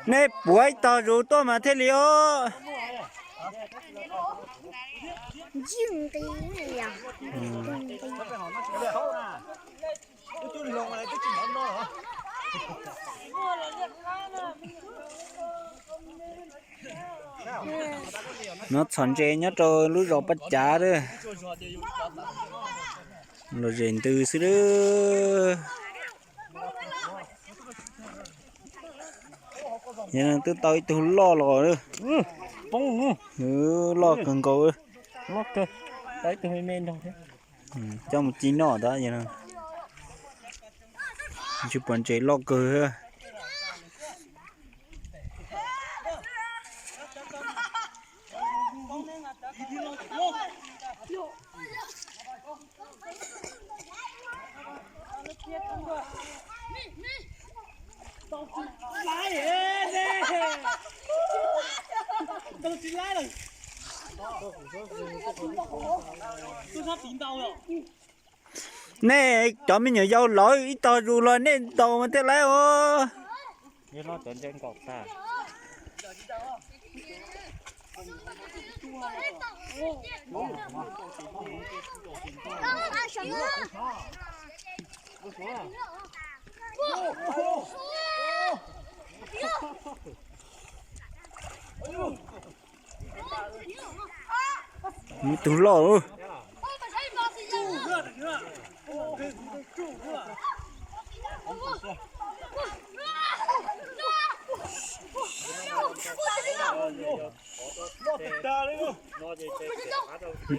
Nej puav ib tog zus tuaj mas thiaj li os. No txhom ntses nyob rau lub zos Paj Cav lawm. Los zem ntws xwb lawm. Yog twb tau ib tug loj los lawm. Loj kawg nkaus. Coj mus ci noj ntag. Tsis pom ntses loj kawg. Nej cov me nyuam yaus lawv ib tog zus los nej ntaus mas thiaj laib os. Ib tug loj.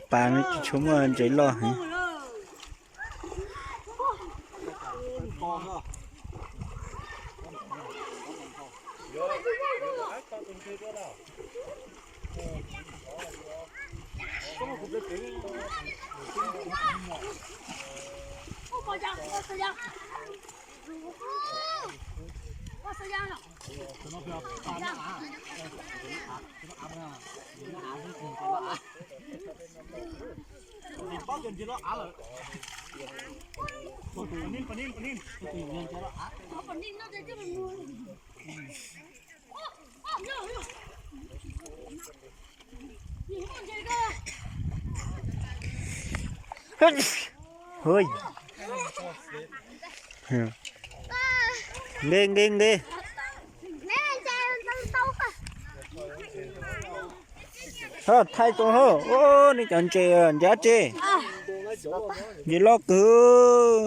Pas no tsis tshua muaj ntses loj heev. Nqe nqe nqe. Thaij tau hauj, nej cov ntses, ntses dab tsi? Ntses loj kawg.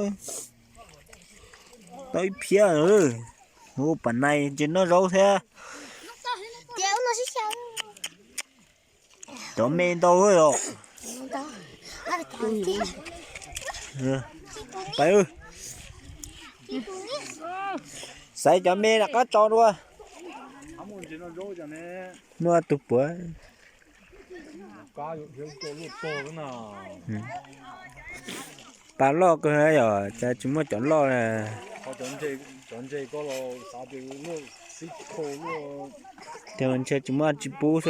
Tau ib phiab. Ua pas nais ntses noj zaub thiab. Cov me ntau os. Xaiv cov me rov qab tso dua. Muaj tus puav. Pas loj kawg yom, cas tsis muaj cov loj na. Tias ntshe tsis muaj tsis pub xwb.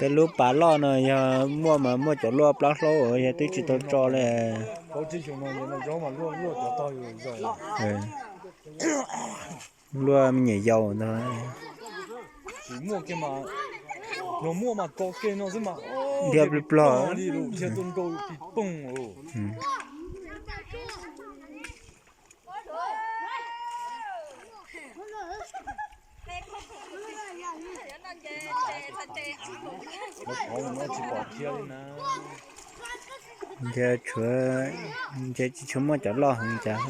Tej lub pas loj no yog muaj mas muaj cov luaj plab hlaub, yog twb tsis tau tso li. Luaj me nyuam yaus ntag. Dhia plig plog. Ntshe tshuav, ntshe tsis tshua muaj cov loj heev cas.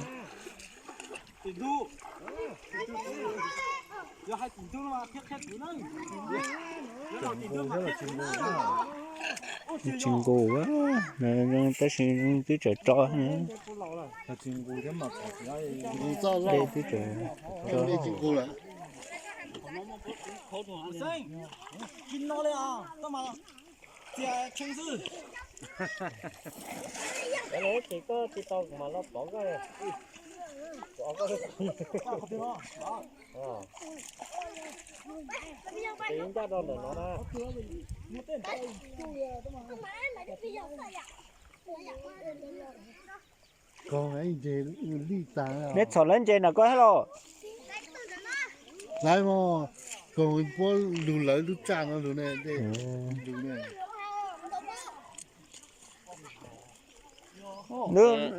Tsis nqus, tab sis twb tseem tso. Dej twb tseem tso. Ncaj rau ntawm no na. Neb txhom lawv ntses no koj thiab los? Lawv mas koog puab lug lawv lub raj no lug ne.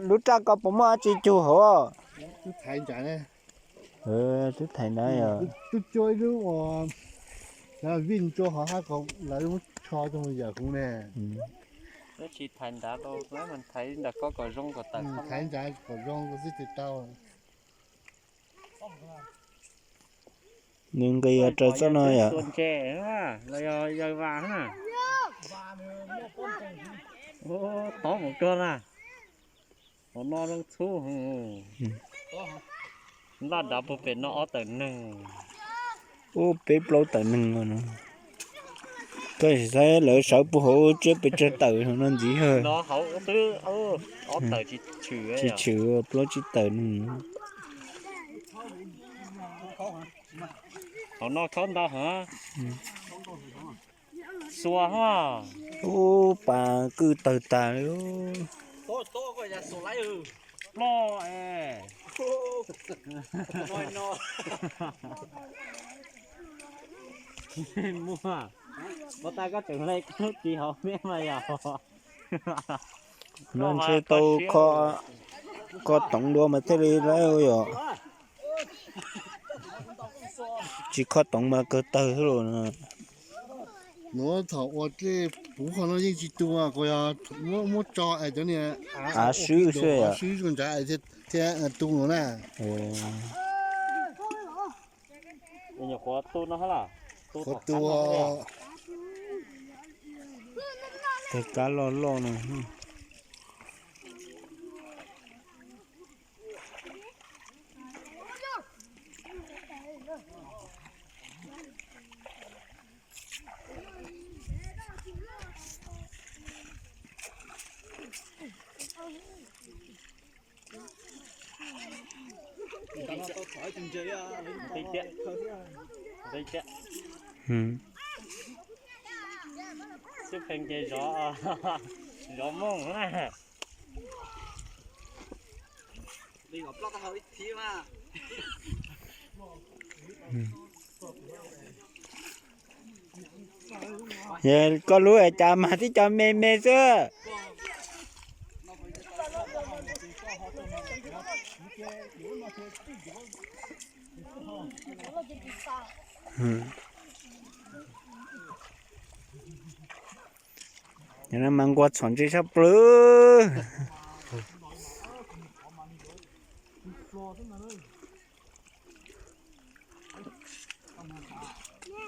Lub raj ko puas muaj dab tsi cug hauv? Twb thaiv ntawd yog. Twb cua ib lub uas vij cua hov hab ko lawv muab tsho rau yam kuv ne. Thaiv ntawd kom zoo kom tawm, thaiv ntawd kom zoo xwb ces tau. Nws nqis raws txoj no yom. Los yog yawg vas na. Tov mus kag na. Hauv no zoo txhub. Nplaj dav puag pem no ob tawm neeg. Ub, peb plaub tawm neeg no. Koj saib lawv sawv puag hauv tsiab pes tsawg tawm no ntxiv. Hauv twb ob tawm tsis tshwm, tsis tshwm plaub tsib tawm neeg. Hauv no khaub ntau hov. Xua hov. Ub, pas kwj tawg tag li. Ploj es. Muaj, puas tas koj tseem hle kub ris hauv me mas yog. No ntshe tau kho toov dua mas thiaj li laib yom. Tsis kho toov mas kawg tawg xwb los. Nuav thaum ua tej puv qhov no yeej tsis tu, kuv yog muab tso es cov niag av swb xwb, av swb zoo ntsav thiaj tu no na. Qhuav tu, tawg kab loj loj no. Xib pheej ces zov, zov mooj na. Koj lub es cas mas tib co me me xwb. Mas nquag txhom ntse sab plawg.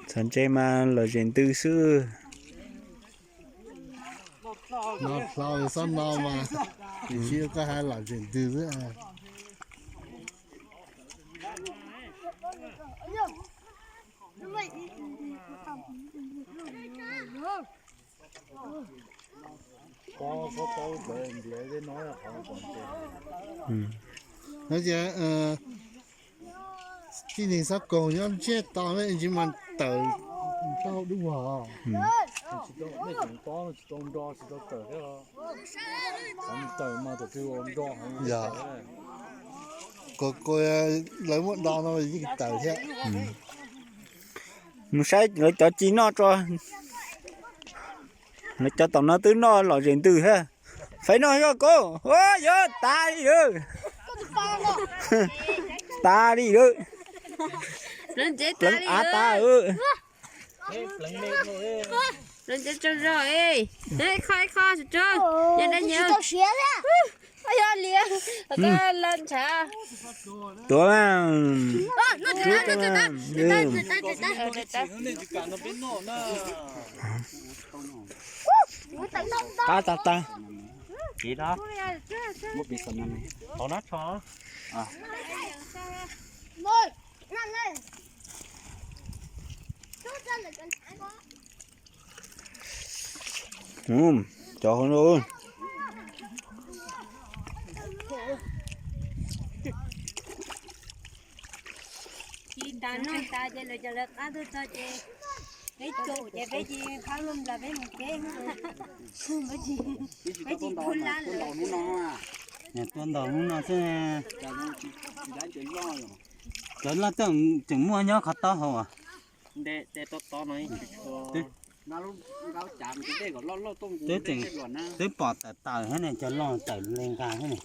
Txhom ntse mas lom zem ntws xwb. No hlau xob no mas, tiam sis koj has lom zem ntws xwb. No ces tib neeg xob koog nyob ntsiag to, ntsis mas tawm plaub dub vog. Lawv muab do no yeej tawm thiab. Mus saib lawv cov ci noj tso. Lawv cov tom no twb noj lom zem ntws thiab. Faib noj yog koj, yuav tas li lawm. Tas li lawm. Pleev av tas. Kho kho, yog li, tuav. Qab tag tag. Kiv da. Thaum nab tsho. Cov hauv no. Ci tas noj tas ces lawv cov lawv qab tuaj txog ces peb caum ces peb ci phab luaj nplas peb mus teb. Peb ci tub lab lawm. Tuaj ntaus hnub no xwb. Cov loj tseem muaj nyob qhov taub hau. Twb pom tawm tawm thiab ne, cov loj tawm li nqa thiab ne.